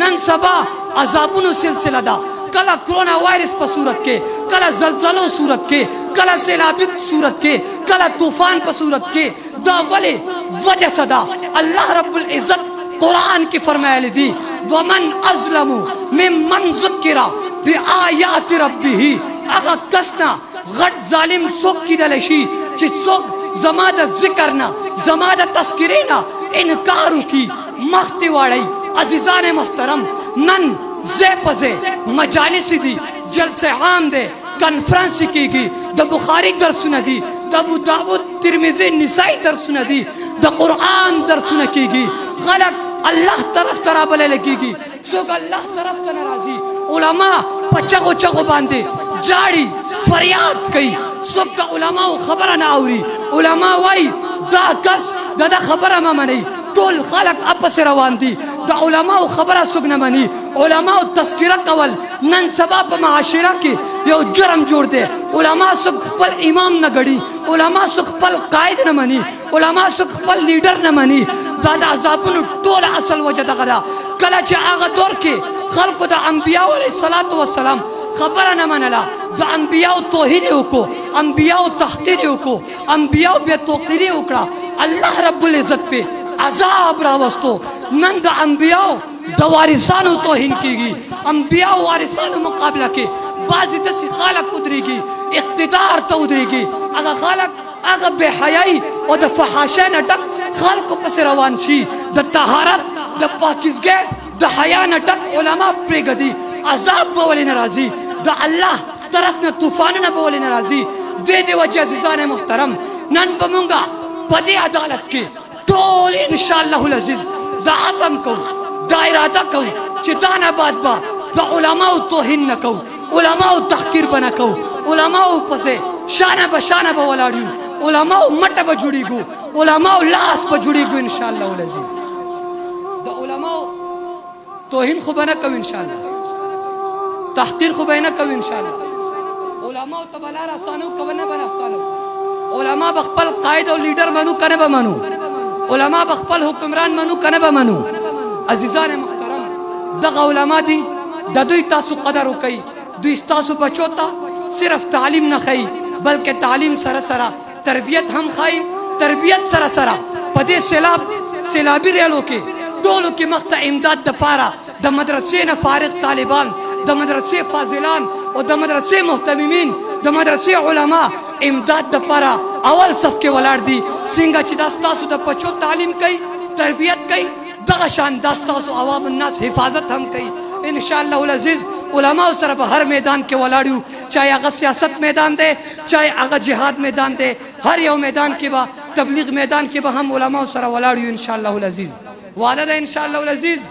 نن سبا عذابونو سلسله ده، کله کرونا وایرس په صورت کې، کله زلزلو صورت کې، کله سیلابي صورت کې، کله طوفان په صورت کې. دا ولې؟ وجه څه ده؟ الله رب العزت قرآن کې فرمایلی دي، ومن ازلم ممن ذکر بآیات ربه. هغه کس نه غټ ظالم څوک کیدلی شي چې څوک زما د ذکر نه، زما د تذکرې نه انکار وکړي، مخ ترې واړوي. عزیزان محترم، نن ځای په ځای مجالس دي، جلسه عام دی، کنفرانس کیږي، د بخاری درسونه دي، د ابو داود، ترمذی، نسائی درسونه دي، د قرآن درسونه کیږي. خلک الله طرف ته رابلل کیږي، څوک الله طرف ته نه راځي. علما په چغو چغو باندې جاړي، فریاد کوي، څوک د علماو خبره نه اوري. علما وایي دا کس د ده خبره مه منئ، ټول خلک اپسې روان دي، د علماو خبره څوک نه مني. علماو تذکره کول نن سبا په معاشره کې یو جرم جوړ دی. علما څوک خپل امام نه ګڼي، علما څوک خپل قائد نه مني، علما څوک خپل لیډر نه مني. دا د عذابونو ټوله اصل وجه دغه ده. کله چې هغه دور کې خلکو د انبیاو علیه الصلاة والسلام خبره نه منله، د انبیاو توهین یې وکړو، انبیاو تحقیر یې وکړو، انبیاو بې توقیري وکړه، الله رب العزت پې عذاب راوستو. نن د انبیاو د وارثانو توهین کیږي، انبیاو وارثانو مقابله کې بعضې داسې خلک ودرېږي، اقتدار ته ودرېږي، هغه خلک هغه بې حیايي او د فحاشۍ نه ډک خلکو پسې روان شي. د طهارت، د پاکیزګۍ، د حیا نه ډک علما پرېږدي. عذاب به ولې نه راځي؟ د الله طرف نه طوفانونه به ولې نه راځي؟ دې دې وجې عزیزان محترم، نن به مونږه په دې عدالت کې ټول ان شاء الله العزیز دا عزم کوو، دا اراده کوو چې دا نه بعد به د علماو توهین نه کوو، علماو تحقیر به نه کوو، علماو پسې شانه به شانه به ولاړ یو، علماو مټه به جوړېږو، علماو لاس به جوړېږو ان شاء الله العزیز. د علماو توهین خو به نه کوو ان شاء الله، تحقیر خو به نه کوو ان شاء الله. علماو ته به لار اسانو که نه به اسانو؟ علما به خپل قائد او لیډر منو که نه به منو؟ علما به خپل حکمران منو که نه به منو؟ عزیزان محترم، دغه علما دي، د دوی تاسو قدر وکړئ. دوی ستاسو بچو ته صرف تعلیم نه ښیي، بلکې تعلیم سره سره تربیت هم ښایي. تربیت سره سره په دې سیلاب سیلابي ریلو کې ټولو کې مخته امداد د پاره د مدرسې نه فارغ طالبان، د مدرسې فاضلان او د مدرسې مهتممین، د مدرسې علما امداد د پاره اول صف کې ولاړ دي. څنګه چې دا ستاسو د بچو تعلیم کوي، تربیت کوي، دغه شان دا ستاسو عوام الناس حفاظت هم کوي ان شاء الله العزیز. علماء سره په هر میدان کې ولاړ یو، چاہے هغه سیاست میدان دی، چاہے هغه جهاد میدان دی، هر یو میدان کې به، تبلیغ میدان کې به هم علماء سره ولاړ یو ان شاء الله العزیز. وعده ده ان شاء الله العزیز.